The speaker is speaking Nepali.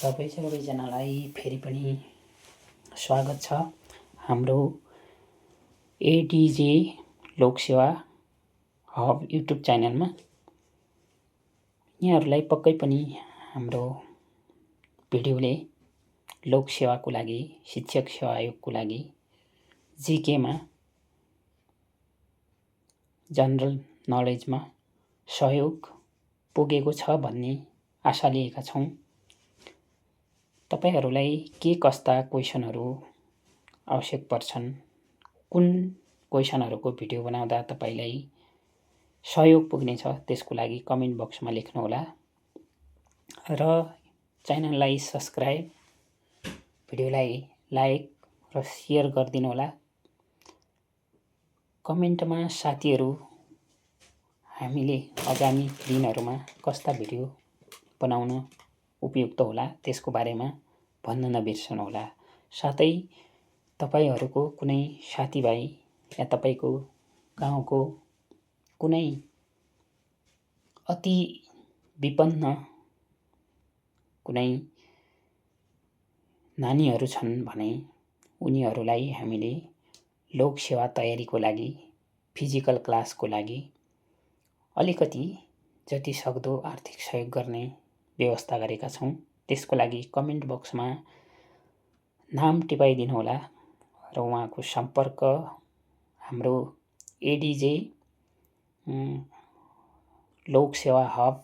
सबैजनालाई फेरि पनि स्वागत छ हाम्रो एडिजे लोकसेवा हब युट्युब च्यानलमा। यहाँहरूलाई पक्कै पनि हाम्रो भिडियोले लोकसेवाको लागि, शिक्षक सेवा आयोगको लागि, जिकेमा, जनरल नलेजमा सहयोग पुगेको छ भन्ने आशा लिएका छौँ। तपाईहरूलाई के कस्ता क्वेशनहरू आवश्यक पर्छन्, कुन क्वेशनहरूको भिडियो बनाउँदा तपाईलाई सहयोग पुग्नेछ, त्यसको लागि कमेन्ट बक्समा लेख्नुहोला र च्यानललाई सब्स्क्राइब, भिडियोलाई लाइक र सेयर गरिदिनुहोला। कमेन्टमा साथीहरू हामीले आगामी दिनहरूमा कस्ता भिडियो बनाउन उपयुक्त होला त्यसको बारेमा भन्न नबिर्सनुहोला। साथै तपाईहरूको कुनै साथीभाइ या तपाईको गाउँको कुनै अति विपन्न कुनै नानीहरू छन् भने उनीहरूलाई हामीले लोकसेवा तयारीको लागि, फिजिकल क्लासको लागि अलिकति जति सक्दो आर्थिक सहयोग गर्ने व्यवस्था गरेका छौँ। त्यसको लागि कमेन्ट बक्समा नाम टिपाइदिनुहोला र उहाँको सम्पर्क हाम्रो एडिजे लोकसेवा हब